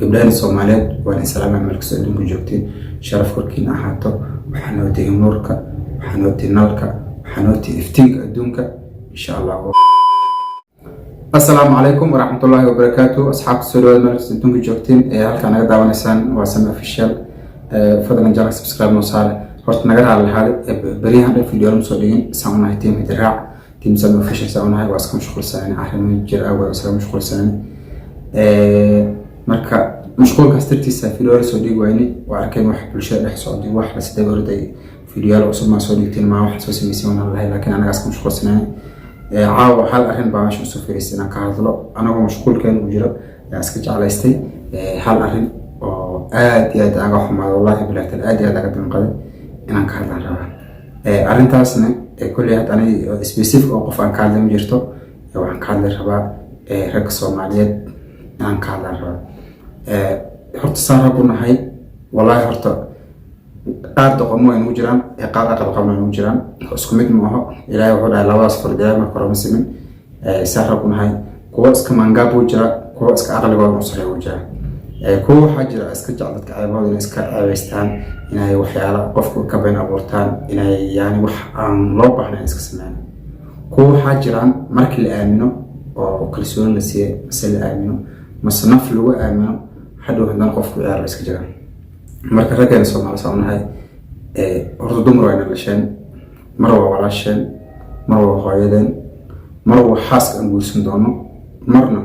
Gabdhahan Soomaaliyeed waan islaamay meel kastoo adduunka joogtiin, sharaf korkiina ahaato. Waxaa noo tihi nuurka, waxaa noo tihi nalka, waxaa noo tihi iftiinka adduunka, insha Allah. Asalaamu calaykum waraxmatullaahi wabarakaatu. Asxaabta, soo dhawaad meel kastoo adduunka joogtiin. Ee halkaa naga daawanaysaan waa Same Official. Fadlan channel subscribe noo saare. Horta naga raali lahaada, beryahan dhan video lama soo dhigin. Saan unahay team Hidiraac, team Same Official saan unahay, waa iska mashquulsanani, arrimo jir awgeed iskaga mashquulsanani. Marka mashquulkaas dartiisa video la soo dhigi wayni. Waa arkeen wax bulshada dhex socday, wax la sidaba horday. Videoyaal cusub maa soo dhigteen, maa wax soo sameysay waan lahay, laakiin anaga iska mashquulsanani. Caawa hal arrin baa meesha usoo fariistay inaan ka hadlo. Anagoo mashquulkeen uu jiro ayaa iska jeclaystay hal arrin oo aad iyo aad aga xumaada, wallahi bilahi, aad iyo aad aga damqaday, inaan ka hadlaan rabaa. Arrintaasna kolley hadda aniga specific oo qof aan ka hadlay ma jirto. Waxaan ka hadli rabaa ragga Soomaaliyeed inaan ka hadlaan rabaa. Horta saan rag u nahay, wallahi, horta qaar doqomo way nagu jiraan, qaar aqal qabna way nagu jiraan, isku mid ma aho. Ilaahay wuxuu dhahay labadaas fard ilaahay marka hore ma simin. Saan rag u nahay, kuwa iska maangaab wuu jira, kuwa iska aqligooda u sareeya wuu jira, kuwa waxaa jira iska jecel dadka ceebahooda inay iska ceebaystaan, inay waxyaala qofka ka been abuurtaan, inay yani wax aan loo baahnayn iska sameeyaan. Kuwa waxaa jiraan markii la aamino oo kalsooni la siiyo, mase la aamino, mase naf lagu aamino, hadhow haddana qofku ciyaar la iska jiraan. Marka raggeena Soomaali saa unahay, horta dumar waa ina dhasheen, mar waa walaasheen, mar waa hooyadeen, mar waa xaaska aan guursan doono, marna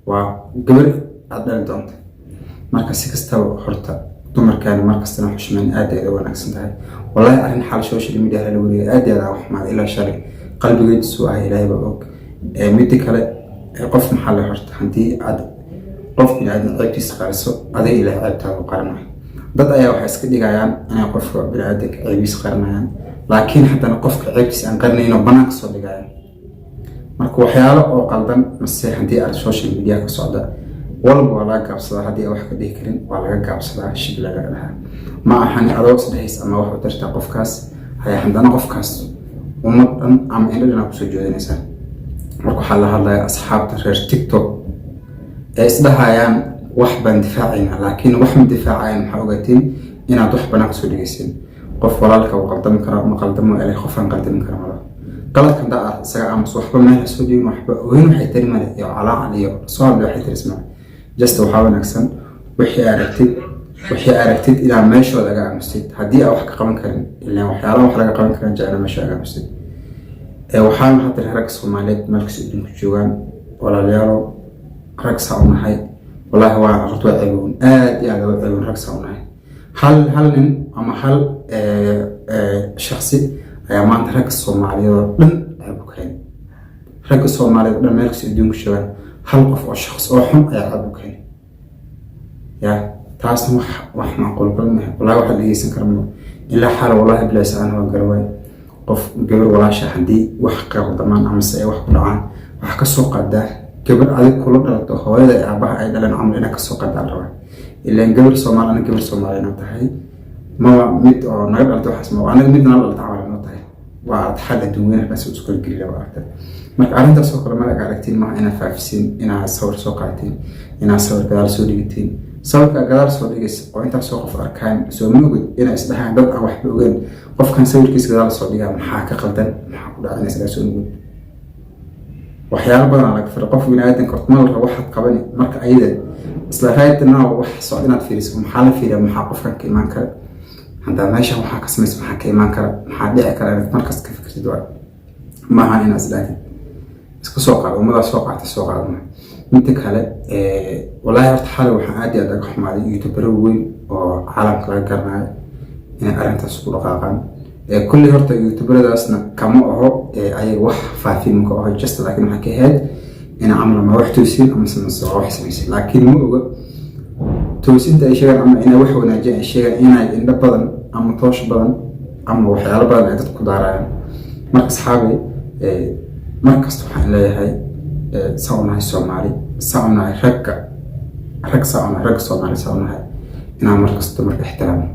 waa gabar aad dhali doonta. Marka si kastaba horta dumarkaani markastana xushmeyn aad ay u wanaagsan tahay. Wallahi arrin xal social media la wareegay aad iyo aad aan xumaada, ilaa shalay qalbigeedisu ah, Ilaahay baa og. Midda kale, qof maxaa le, horta haddii aad qof biniaadan ceebtiisa qariso, adiga Ilahay ceebtaada u qarinayo. Dad ayaa waxay iska dhigayaan inay qofka biniaadanka ceebiisa qarinayaan, laakiin haddana qofka ceebtiisa aan qarinayn oo banaanka soo dhigayaan. Marka waxyaalo oo qaldan mase haddii aad social media ka socda walba waa laga gaabsadaa. Haddii aan wax ka dhihi karin waa laga gaabsadaa, shib laga dhahaa. Ma ahani adoo isdhehaysa ama wax u tartaa qofkaas haya, haddana qofkaas ummad dhan ama indho dhan aa kusoo jeedinaysaa. Marka waxaa la hadlaya asxaabta reer TikTok ee isdhahayaan wax baan difaacaynaa, laakiin wax ma difaacayan. Maxaa ogaatiin inaad wax banaan kusoo dhigaysin? Qof walaalka uu qaldami karaa, ma qaldamo ele, qofaan qaldami kara mala. Qaladka haddaa aad isaga aamus, waxba meel ha soo dhigin, waxba ogeyn waxay tari male, iyo calaacal iyo soo hadle waxay tari ismale. Just waxaa wanaagsan wixii aragtid inaad meeshooda aga aamustid. Haddii aad wax ka qaban karin, ilaan waxyaalaha wax laga qaban karin jecla, meesha aga aamustid. Waxaana hadda ragga Soomaaliyeed meel kasta adduunka joogaan, walaalayaalo, rag saa u nahay, wallaahi waa horta waa ceeboon, aad iyo aad waa ceeboon. Rag saa u nahay, hal nin ama hal shaksi ayaa maanta ragga Soomaaliyeed oo dhan ceeb u keenay. Ragga Soomaaliyeed oo dhan meel kasta adduunka joogaan, hal qof oo shakhs oo xun ayaa ceeb u keenay. Ya taasna wax macquul gal maaha, wallahi waxaad dhegeysan kara ma ilaa xaal. Wallahi bilahi saan waan garaway. Qof gabar walaasha haddii wax qaldamaan amase ay wax ku dhacaan, wax ka soo qaadaa gabar adig kula dhalato, hooyada iyo aabaha ay dhaleen camal inaad kasoo qaadaa la rabaa. Ilaan gabar Soomaali, anaga gabar Soomaali inoo tahay, maba mid oo naga dhalta waxaas, ma anaga mid nala dhalta camal inoo tahay. Waa xal adduun weyne dhaas isku kala gelila waa aragtay. Marka arrintaas oo kale malaga aragtiin maaha inaad faafisiin, inaad sawir soo qaatiin, inaad sawir gadaal soo dhigatiin. Sawirka gadaal soo dhigaysa oo intaasoo qof arkaan, soo ma ogid inay isdhahaan dad aan waxba ogeyn qofkan sawirkiisa gadaal soo dhigaa, maxaa ka qaldan, maxaa ku dhacay, inay isdhahaan? Soo ogid waxyaalo badan laga fira qof biniaadanka. Horta ma la rabo waxaad qabani marka ayada isla right now wax socda inaad fiiriso. Maxaa la fiiriya? Maxaa qofkan ka imaan kara haddaa meeshan waxaa ka samaysa? Maxaa ka imaan kara? Maxaa dhici kara? Inaad markaas ka fikirtid waa maaha inaad isdhahdid iska soo qaado, ummadaa soo qaata, soo qaadma. Midda kale, wallaahi horta xalay waxaan aad iyo aad aga xumaaday youtubero weyn oo caalamka laga garanayo inay arrintaas ku dhaqaaqaan. Kulley horta youtuberadaasna kama aho ayaga wax faafin maka aho, just laakiin waxay ka ahayd ina camal ama wax toosin ama mase waa wax samaysin, laakiin ma oga toosinta ay sheegaan ama inay wax wanaajiyaan ay sheegaan inay indho badan ama toosh badan ama waxyaalo badan ay dadku ku daarayaan. Marka asxaabay, mar kasta waxaan leeyahay, saa u nahay Soomaali, saa u nahay ragga, rag saa u nahay, ragga Soomaali saa u nahay, inaan markasta dumarka ixtiraamno,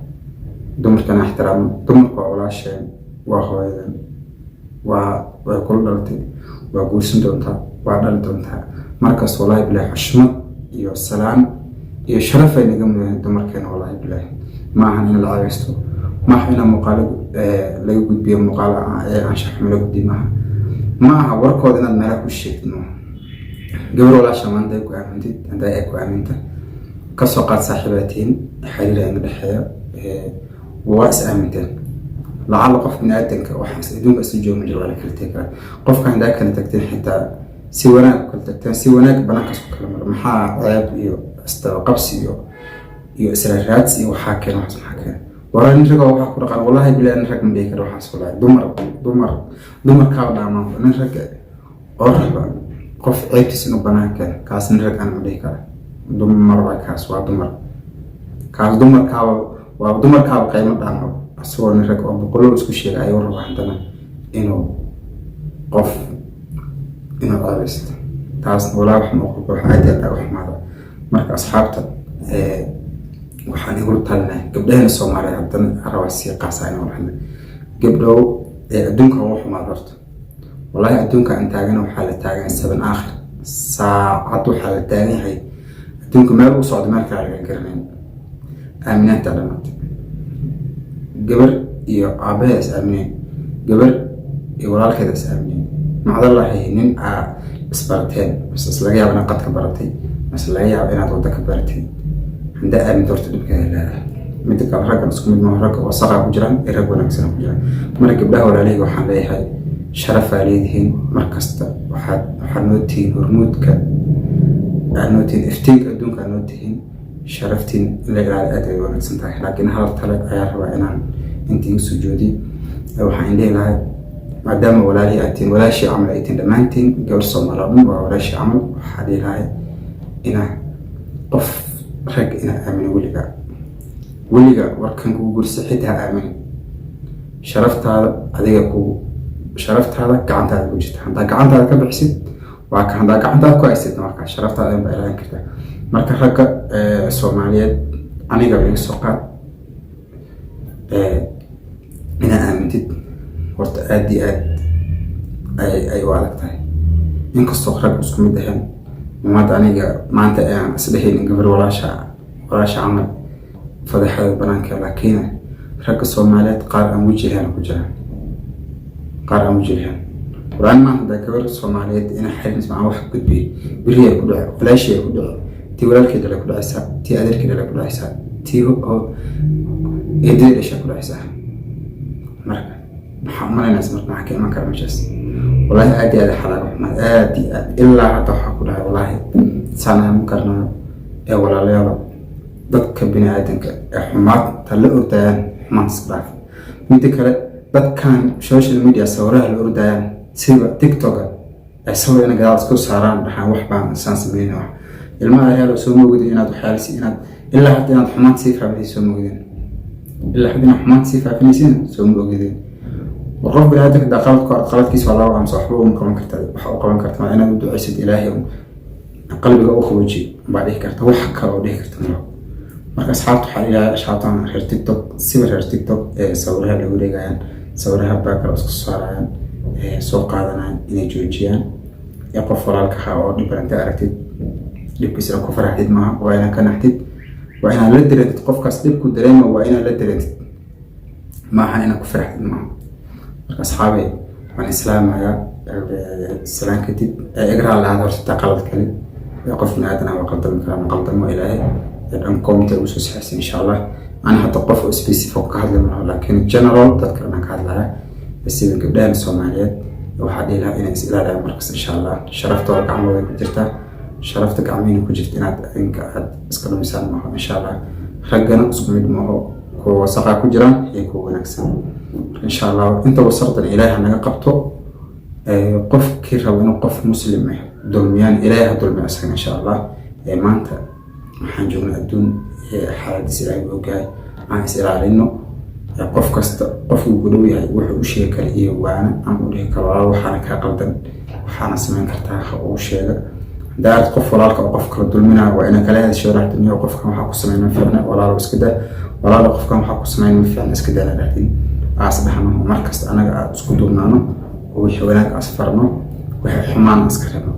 dumarkana ixtiraamno. Dumarku waa walaasheen, waa hooyadan, way kula dhalatay, waa guursan doontaa, waa dhali doontaa. Markaas wallahi bilahi xushmad iyo salaan. Iyo sharafay naga mudan dumarkeena. Wallahi bilaahi, ma ahan in la caawisto, ma aha ina muuqaalo laga gudbiyo, muuqaalo anshax xumo laga gudbiyo maaha. Ma aha warkooda inaad meelaha ku sheegtid maaha. Gabar walaasha maanta ay ku aamintid, hadday ay ku aaminta, kasoo qaad saaxiibaa tihiin, xiriir ina dhexeeyo, waa is aaminteen. Lacalla qof bini aadanka waxaas adduunka isla jooga ma jiro, waa la kala tegi karaa. Qofka haddaa kala tagteen, xitaa si wanaag ku kala tagteen, si wanaag banaankaas ku kala maro. Maxaa ceeb iyo isdabaqabsi iyo isla raadsi iyo waxaa keena? Waxaas maxaa keena? Waraa nin ragoo waxaa ku dhaqan, wallahi bilahi, nin rag ma dhihi karo waxaas. Wallahi dumar, dumar, dumarkaa dhaamaan. Nin rag oo raba qof ceebtiis inuu banaan keeno, kaas nin rag ana ma dhihi kara. Dumar waa kaas, waa dumar kaas. Dumarkaaba waa dumarkaaba qaymo dhaama. Asagoo nin rag oo boqollo isku sheegay ayuu rabaa haddana inuu qof inuu ceebaysto. Taasna walaa wax muuqalka wax aad iyo aad u xumaada. Marka asxaabta, waxaan igula talinahay gabdhahena Soomaaliyeed, haddana rabaa sii qaasa inaan waxna gabdhow adduunka ugu xumaad horta. Wallahi adduunka aan taagana waxaa la taagan seven aakhir saacad, waxaa la taagan yahay adduunka meel u socdo meel kale laga garanayn. Aaminaanta dhamaatay. Gabar iyo aabaheeda is aamineen, gabar iyo walaalkeeda is aamineen. Macdallahi, nin aa isbarateen, mise is laga yaaba inaad qadka baratay, mise laga yaaba inaad waddo ka baratay, haddaa aaminta horta dhibkeeda leedahay. Midda kale, raggan isku mid maaha. Ragga wasaqaa ku jiraan iyo rag wanaagsan ku jiraan. Marka gabdhaha walaalahayga waxaan leeyahay, sharafaa leedihiin. Markasta waxaad noo tihiin hormuudka, aad noo tihiin iftiinka adduunka, aad noo tihiin sharaftiin. In la ilaaliyo aad ay wanaagsan tahay. Laakiin hal tale ayaa rabaa inaan intii igu soo joodiyo. Waxaan indhihi lahay, maadaama walaalihii aad tihiin, walaashii camal ay tihiin dhammaantiin, gabar Soomaali oo dhan waa walaashii camal, waxaa dhihi lahay inaa qof rag inaa aamino weliga. Weliga warkan kugu gursa xitaa ha aaminin. Sharaftaada adiga kugu, sharaftaada gacantaada ku jirta. Haddaa gacantaada ka bixisid waa ka, haddaa gacantaada ku haysidna waa ka. Sharaftaada in baa ilaalin kartaa. Marka ragga Soomaaliyeed, aniga iga soo qaad, inaa aamintid horta aad iyo aad ay u adag tahay, inkastoo rag isku mid ahayn. Maanta aniga maanta aan isdhehaynin gabar walaasha camal fadeexada banaanka, laakiin ragga Soomaaliyeed qaar aan weji lahayn ku jiraan, qaar aan weji lahayn. Waraan maanta hadaa gabar Soomaaliyeed ina xiriir aan wax gudbiyo, beri ay ku dhaco, walaashii ay ku dhaco, tii walaalkii dhalay ku dhacaysaa, tii adeerkii dhalay ku dhacaysaa, tii eedadii dhashaa ku dhacaysaa. Marka maxaa umalaynaysa? Marka maxaa ka iman kara meeshaas? Wallahi aad iyo aad xalaaga xumaad, aad iyo aad. Ilaa hadda waxaa ku dhahay, wallahi saan ma garanayo. Ee walaalayaalo, dadka bini aadanka ee xumaadta la ordayaan, xumaanta iska dhaaf. Midda kale, dadkan social media sawiraha la ordayaan, sida TikToka, ay sawir ina gadaal isku saaraan, dhaxaan wax baan saan sameyn. Wax ilmaha yaalo soo moogdin inaad waxyaalisi inaad ilaa hadda inaad xumaanta sii faafinaysid soo moogdin, ilaa hadda inaad xumaanta sii faafinaysid soo moogdin. War qof bini aadanka daa qaladku qaladkiisa waa laba amsa, waxba uma qaban karta. Waxa u qaban karta waa inaad u ducaysid, Ilaahay qalbiga u qabooji baa dhihi karta, wax kale oo dhihi karta malaho. Marka asxaabta waxaa ilaahay, asxaabtan reer TikTok, siba reer TikTok ee sawiraha la wareegayaan, sawiraha baa kale isku saarayaan, ee soo qaadanayaan, inay joojiyaan. Ee qof walaalka ha oo dhib inta aragtid dhibkiisana ku faraxdid maaha. Waa inaad ka naxdid, waa inaad la dareentid. Qofkaas dhibku dareema waa inaad la dareentid, maaha inaad ku faraxdid maaha. Marka asxaabay, waan islaamayaa. Salaan kadib, igraa lahaad horta taa qalad kale. Qof bini aadan ah waa qaldami karaa, ma qaldamo Ilaahay. Dhan comment ugu soo saxaysa insha Allah. Ana hadda qof oo specific ka hadli malaho, laakiin general dadka dhan ka hadlaya, sida gabdhahan Soomaaliyeed, waxaa dhihi lahaa inay is ilaaliyaan markas insha Allah. Sharaftooda gacmooda ku jirta, sharafta gacmihiina ku jirta, inaad idinka aad iska dhumisaan maaho insha Allah. Raggana isku mid maaho, kuwa wasaqaa ku jiraan iyo kuwa wanaagsan. Marka insha Allah inta wasaqdan Ilaahay ha naga qabto. Qofkii rabo inuu qof muslim ah dulmiyaan, Ilaahay ha dulmiyo isaga insha Allah. Maanta waxaan joognaa adduun xaaladiis Ilaahay uu ogyahay. Aan is ilaalino. Qof kasta qofkuu ku dhow yahay wuxuu u sheegi kara iyo waana ama u dhihi karo, walaal waxaana kaa qaldan, waxaana samayn kartaa, ha uu sheega. Haddaa aragtid qof walaalka oo qof kala dulminaya, waa inaa kala hadasho walaal, qofkan waxaa ku samayn ma fiicna, walaalo iska daa, walaalo qofkan waxaa ku samayn ma fiicna, iska daa dhahdin. Aas dhahno markasta anaga aad isku duubnaano oo wixii wanaag as farno, wixii xumaan iska reebno.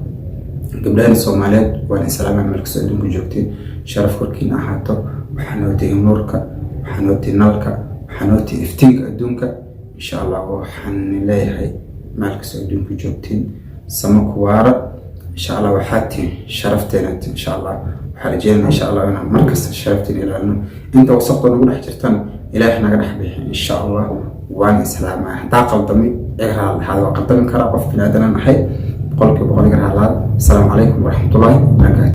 Gabdhahan Soomaaliyeed waan islaamay meel kastoo adduunka joogtay. Sharaf korkiina ahaato. Waxaa noo tihiin nuurka, waxaa noo tihiin nalka, waxaa noo tihiin iftiinka adduunka. Insha Allah waxaan leeyahay, meel kastoo adduunka joogtiin, samo ku waara, insha Allah. Waxaa tihiin sharafteena, insha Allah. Waxaa rajeynaya, insha Allah, inaan markasta sharafteena ilaalino. Inta wasaqda nagu dhex jirtana Ilaahay naga dhex bixi, insha Allah. Waan islaamaa. Haddaa qaldamay, iga raali ahaada. Waa qaldami karaa, qof biniaadanaan ahay. 100% iga raali ahaada. Asalaamu calaykum waraxmatullaahi wabarakaatu.